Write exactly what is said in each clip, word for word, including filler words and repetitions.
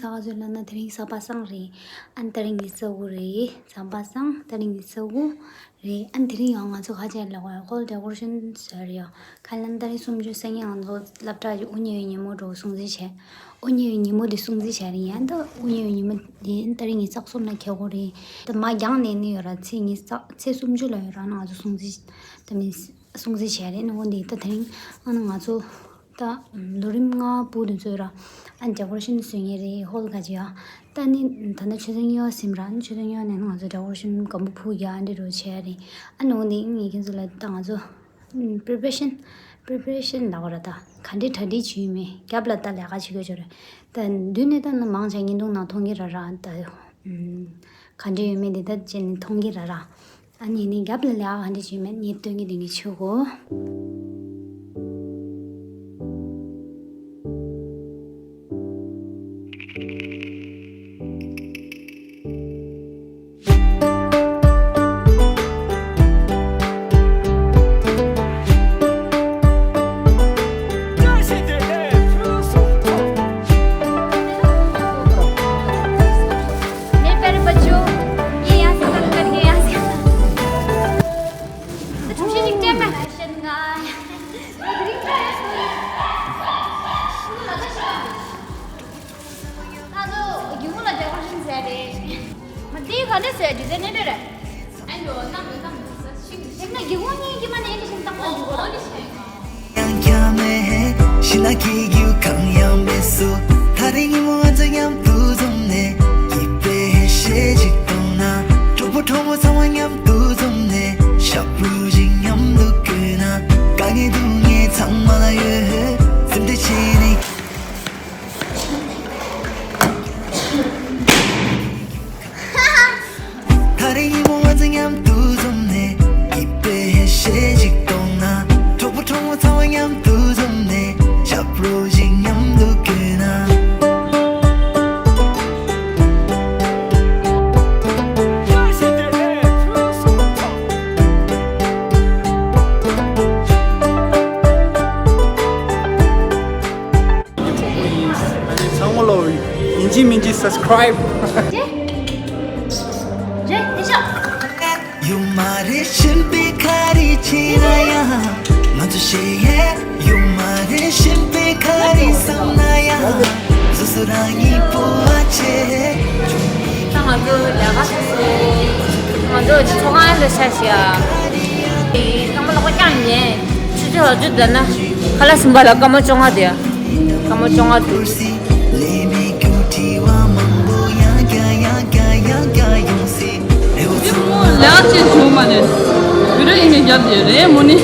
ས་ག་ཚོད་ལབ་ན་དེ་རིང་གཟའ་པ་སངས་རེད། ཨ་ནི་དེ་རིང་ཉི་ཤུ་རྩ་དགུ་རེད། གཟའ་པ་སངས་དེ་རིང་ཉི་ཤུ་རྩ་དགུ་རེད། ཨ་ནི་དེ་རིང་ཡང་ང་ཚོ་ཁ་ཆེ་ལ་ཧོལ་ཌེ་ཀོ་རེ་ཤན་བཟོས་རེད་ཡ། ཁ་ལན་ཏ་རིག་སུམ་ཅུ་སང་ཉིན་ང་ཚོ་སློབ་གྲྭ་ཡི་དབུ་བརྙེས་ཡོད་ཉིན་མོ་འགྲོ་སྲུང་བརྩི་བྱས། དབུ་བརྙེས་ཡོད་ཉིན་མོ་དེ་སྲུང་བརྩི་བྱས་རེད་ཡ། ད་དབུ་བརྙེས་ཡོད་ཉིན་མོ་དེ་ཏ་རིག་ཉི་ཤུ་རྩ་གསུམ་ལ་འཁེལ་གོ་རེད། ད་མ་རྒྱང་ནས་ནི་ཡོད་ར། ཚེས་ཉི་ཤུ་རྩ་ཚེས་སུམ་ཅུ་ལ་ཡོད་ར། ང་ཚོ་སྲུང་བརྩི་ད་མིན་སྲུང་བརྩི་བྱས་རེད། ནི་འོ་འདི་ད་དེ་རིང་ཨ་ནི་ང་ཚོ་ད་ལོ་རིམ་ལྔ་པོ་དེ་ཚོ་ར་ཨ་ཌེ་ཀོ་རེ་ཤན་བཟོས་ངེས་རེད། ཧོལ་ག་ཅི་ཡ། ད་ནི་ད་ནི་ཆུ་ཚོད་གཉིས་པ་ཟིན་ར། ཨ་ནི་ཆུ་ཚོད་གཉིས་པ་ནས་ང་ཚོ་ཌེ་ཀོ་རེ་ཤན་སྒམ་པོ་ཕུག་ཡ་འདི་རུ་བྱས་རེད། ཨ་ནི་འོ་འདི་ངས་ཁྱེད་ཚོ་ལ་ད་ང་ཚོ་པི་རི་པེ་རེ་ཤན་པི་རི་པེ་རེ་ཤན་ལབ་པ་ར། ད་ག་འདྲས་གྲ་སྒྲིག་བྱས་ཡོད་མེད་རྒྱབ་ལ་ད་ལས་ཀ་བྱེད་དགོས་ཅོ་རེད། ད་མདུན་ནས་ད་ནི་མང་ཆེ་བརྙན་ཐུང་ནང་མཐོང་གི་ར་ར། ད་ག་འདྲས་ཡོད་མེད་འདི་ད་བྱས་ནས་མཐོང་གི་ར་ར། ཨ་ནི་ནི་རྒྱབ་ལ་ལས་ཀ་ག་འདྲས་བྱས་མེད་ངས་སྟོན་གི་འདི་ངས་ཆོས་གོ། मेरे प्यारे बच्चों, ये यहाँ से कट करके यहाँ से। तो तुमसे लिखते हैं मैं। ད་དུང་སྒེའུ་ཁུང་ལ་ཌེ་ཀོ་རེ་ཤན་བཟོས་རེད། མ་དེ་ག་འདྲ་བཟོས་ཌི་ཛའིན་གནས་འདྲ་རེད། ཨ་ཡོ་ནམ་ཡོ་ནམ་ཡོ་ཤིང་ཤིང་ཡིན་ན་སྒེའུ་ཁུང་གཉིས་ཀྱི་མ་ནས་ཨེ་འདྲ་ཤིང་བཏང་བ་འདུག་གོ། ཡང་བསྐྱར་མེད། ཕྱི་ལ་སྐྱེ་རྒྱུ་གང་ཡང་མེད་སོ། ད་རེས་ཉིན་མོ་ང་ཚོ་མཉམ་དུ་འཛོམས་ནས། སྐྱིད་པའི་ཧེ་ཤེས་ཅིག་གཏོང་ན། གྲོགས་པོ་གྲོགས་མོ་ཚང་མ་མཉམ་དུ་འཛོམས་ནས། ཞབས་བྲོ་ཞིག་མཉམ་དུ་བརྐོས་ན། དཀའ་ངལ་སྡུག་བསྔལ་ཚང་མ་ལ་ཡོད། སེམས་བདེ་བྱས་ནས། ད་རེས་ཉིན་མོ་ང་ཚོ་མཉམ་དུ་འཛོམས་ནས། སྐྱིད་པའི་ཧེ་ཤེས་ཅིག་གཏོང་ན། གྲོགས་པོ་གྲོགས་མོ་ཚང་མ་མཉམ་དུ་འཛོམས་ནས། ཞབས་བྲོ་ཞིག་མཉམ་དུ་བརྐོས་ན། ཚང་མ་ལོ་ཡིན་གཅིག་མིན་གཅིག་སབ་སི་ཀ་རའིབ། རེད་དེ་ཤོག་ཡོད་མ་རེད་གཞན་པའི་ག་རེ་བྱས་ན་ཡང་། ང་ཚོ་ཤེས་ཡས་ཡོད་མ་རེད་གཞན་པའི་ག་རེ་བསམ་ན་ཡང་། སོ་སོ་རང་ཉིད་སྤོབས་པ་ཆེ། ད་ང་ཚོ་ལས་ཀ་ང་ཚོ་ཚོང་ཁང་ལ་ཆ་ཤི་ཡ། ཚང་མ་ལོག་པ་རྐྱང་ཡིན། ཆུ་ཚོད་ལ་ཚུད་ད་ན་ཁ་ལག་ཟིན་པ་ལ་སྐར་མ་བཅོ་ལྔ་དེ་ཡ། སྐར་མ་བཅོ་ལྔ་འདུག་ལག་ཅན་བྱུང་མ་ནས་བི་ར་ཡིན་ནས་རྒྱབ་དེ་རེད་མོ་ནི།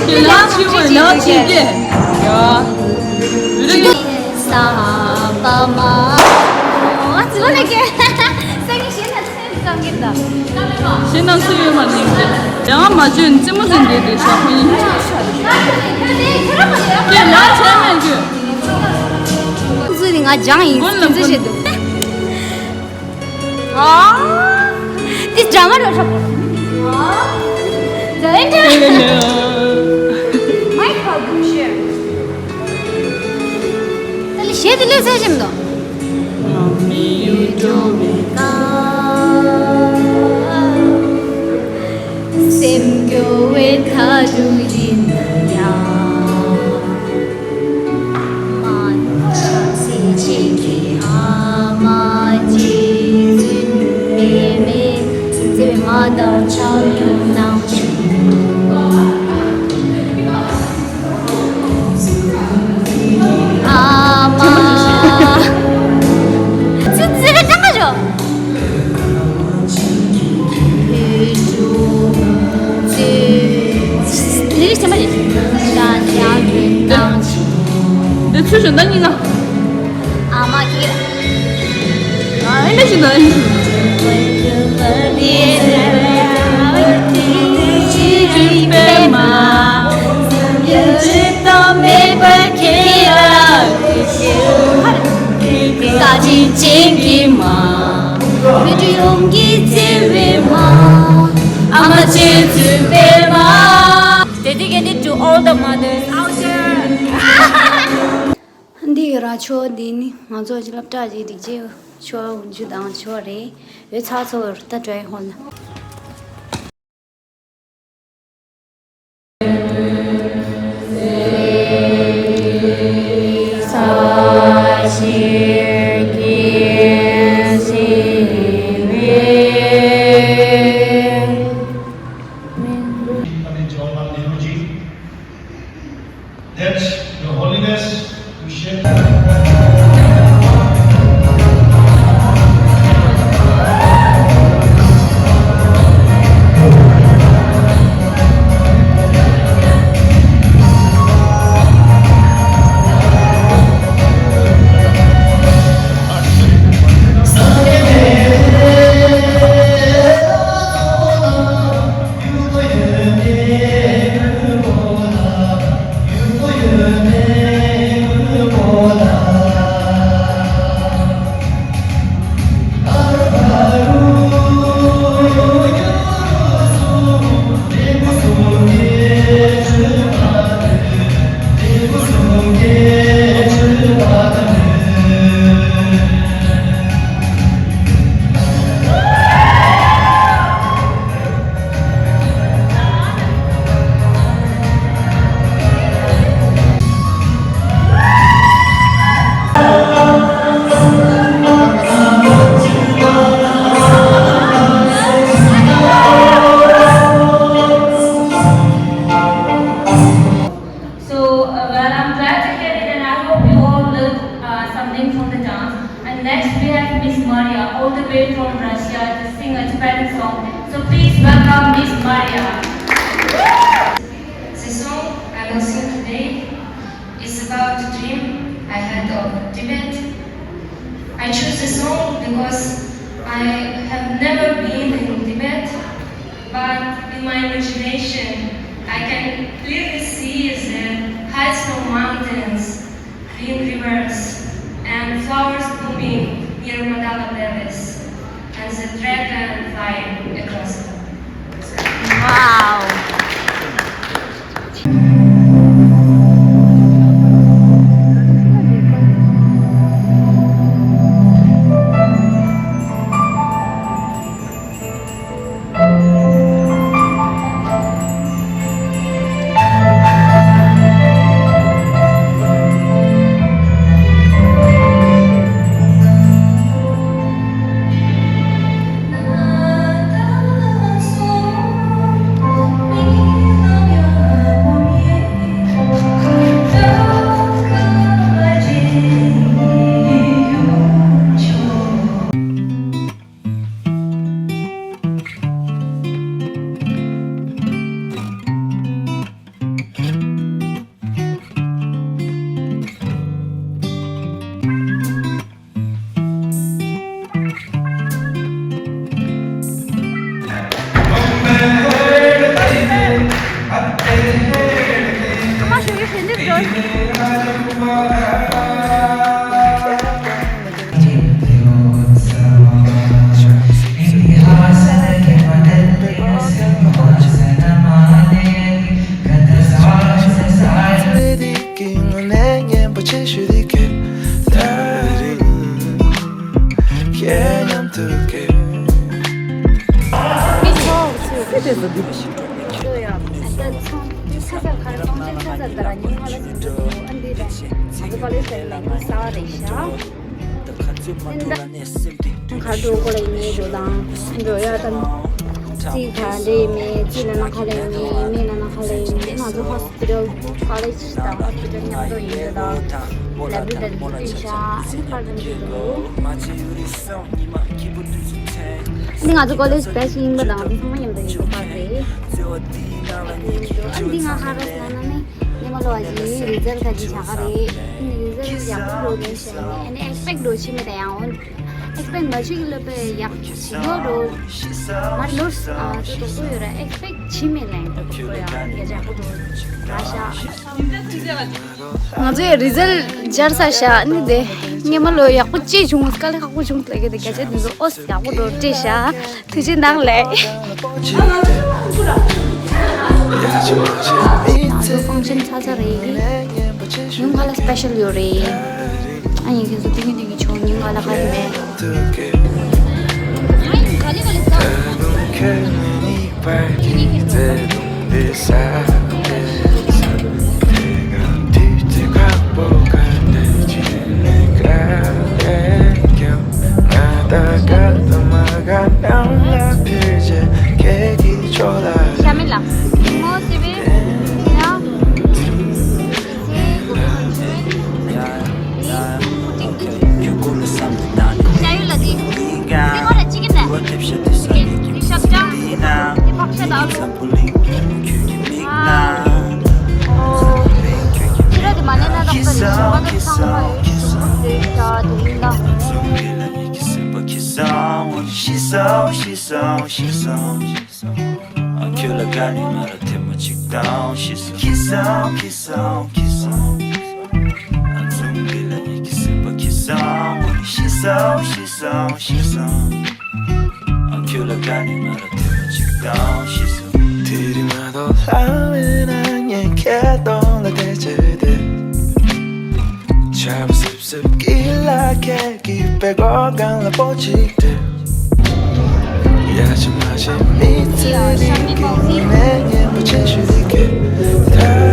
ཁྱེད་ལག་ཆེ་བས་ལག་ཆེ་སྐད་ཡ། བི་ར་ཡིན། ས་པ་མ། ཨ་ཙི་ལ་ཀེ། ས་གི་ཤེས་ན་ཚེ་གང་གི་ད། ཤེས་ན་ཚུ་ཡོད་མ་ནི་ཀེ། ཡང་མ་བཅོས་ནི་ཙི་མོ་ཟིན་དེ་དེ་ཤ་ཁོ་ཡིན། ཀེ་ལག་ཆེ་མེད་རྒྱུ། ཚུ་ནི་ང་ལྗང་ཡིན་ཀུན་ལ་ཚུ་ཀུན་བྱེད་འདུག་ཨ། འདི་འདྲ་མ་འགྲོ་ཤོག་ཨ། འདྲ་འདྲ། མའི་ཁ་དགུ་ཤེར། ད་ལི་གཞས་དེ་ལས་ཟེར་བཞིན་དོ། སེམས་སྐྱོ་བའི་མཐའ་དུ་ཡིན་ན་ཡང་། མ་ནོར་ཆགས་སྲེད་ཅན་གྱི་ཨ་མ་རྗེ་བཙུན་པད་མའི་བརྩེ་བའི་མ་དང་ཆ་སྙོམས་གནང་ཞིང་། ཨ་མ། ཙི་ཙི་ག་ཅང་ག་ཞོ། འདི་ཚུལ་ཞིག་ད་ཉིན་ང་། ཨ་མ་ཁྱེད་ཀྱིས། ཨ་ཨེ་འདྲ་ཞིག་ད་ཨེ་འདྲ་ཞིག་ད། བཀའ་དྲིན་ཅན་གྱི་མ། བོད་ཡོངས་ཀྱི་བརྩེ་བའི་མ། ཨ་མ་རྗེ་བཙུན་པད་མ། Dedicated to all the mothers out there. འདི་ཡོད་ར། ཆོས་འདི་ནི་ང་ཚོ་ཅི་སློབ་གྲྭ་ཅིག་སྒྲིག་ཆས་ཆོས་འོན་ཆུ་དང་ཆོས་རེད། འོད་ཚ་ཚོ་ད་དྲའི་ཧོན། That Your Holiness, we share. So, uh, well, I'm glad to hear it, and I hope you all learned, uh, something from the dance. And next, we have Miss Maria, all the way from Russia, to sing a Tibetan song. So, please welcome Miss Maria. The song I will sing today is about a dream I had of Tibet. I choose the song because I have never been in Tibet, but in my imagination, I can clearly see the high snow mountains, green rivers, and flowers blooming near Mandala Palace, and the dragonfly across the. Wow! ཁ་དྲོ་ཁོ་ལ་ཡིན་ནའི་འགྲོ་དང་འགྲོ་ཡ་དང་། རྩིས་ག་འདྲ་ཡིན་མིན། རྩིས་ན་ན་ཁ་ལ་ཡིན་མིན། མི་ན་ན་ཁ་ལ་ཡིན་མིན། ང་ཚོ་ཧོ་སི་པི་ཊལ་ཀོ་ལེཇ་དང་ཧོ་སི་པི་ཊལ་མཉམ་དུ་ཡིན་འགྲོ་དང་། ལེབ་རི་ཊན་ཤ་ཨ་ཁར་དང་འགྲོ་འདུག་འདི་ང་ཚོ་ཀོ་ལེཇ་བེ་ཆི་ཡིན་པ་དང་འདི་ཚང་མ་མཉམ་དུ་ཡིན་པ་རེད། འདི་ང་ཧ་ར་ས་ན་ནི། ཉི་མ་ལོ་བ་ཅིག་རི་ཛལ་ག་ཅིག་བྱ་ག་རེད། རི་ཛལ་ཡག་པོ་འགྲོ་མེད་ཤེས་ནས་ཨེ་ནི་ཨེག་སི་པེག་འགྲོ་ཕྱིན་མེད་ད་ཡང་འོན། ཨེག་སི་པེག་མ་བྱེད་ཀྱི་ལོ་པའི་ཡག་བྱེད་ཡོད་འགྲོ། མ་ནོར་ཨ་དུ་དོག་པོ་ཡོད་ར་ཨེག་སི་པེག་བྱེད་མེད་ལན་དུ་དོག་པོ་ཡོད་ཨ་ཡ་ཅག་པོ་འགྲོ་ར་ཤ། ང་ཚོའི་རི་ཛལ་སྦྱར་ས་ཤ་ནི་དེ། ཉི་མ་ལོ་ཡག་པོ་ཅིག་བྱུང་དཀའ་ལས་ཁག་པོ་བྱུང་ལ་གི་དེ་ག་ཅེ་དེ་ཚོ་ཨོ་སི་ཡག་པོ་འགྲོ་ཏྲེ་ཤ། ཐུགས་རྗེ་གནང་ལེ། ང་ཚོ་ཕང་ཤན་ཚ་ཚ་རེད། ཉུང་ཁ་ལ་སི་པེ་ཤལ་ཡོད་རེད། ཨ་ཡིན་ཁྱེད་ཚོ་ཏིང་ངེ་ཏིང་ངེ་ཆོག་ཉིན་ག་ལ་ག་ཡིན་མེད། ཨ་ཡིན་ག་ལི་ག་ལི་ས། ཤ་མེད་ལ། མོ་སི་བི་ཡ། ཁྱོད་ལ་དགའ་ནས་ང་ལ་ཐེངས་མ་གཅིག་དང་ཤི་སོང་། ཁྱི་སོང་ཁྱི་སོང་ཁྱི་སོང་། ཨ་ཙུམ་འདི་ལ་ཡི་གེ་སེམས་པ་ཁྱི་སོང་། ཤི་སོང་ཤི་སོང་ཤི་སོང་། ཨ་ཁྱོད་ལ་དགའ་ནས་ང་ལ་ཐེངས་མ་གཅིག་དང་ཤི་སོང་། དེ་རིང་མ་གཏོགས་ལྷ་མེད་ན་ངས་ཁྱེད་གདོང་ལ་བལྟས་བྱས་བསྡད། ཆར་པ་སིབ་སིབ་ཀྱི་ལ་ཁད་ཀྱི་པད་ཀོག་སྒང་ལ་པོ་གཅིག་སྤྲད། ཡ་ཆི་མ་ཆི་མི་ཚེ་རིང་གི་མི་ནས་ངན་པ་ཆེ་ཤོས་རིག་གི། ད་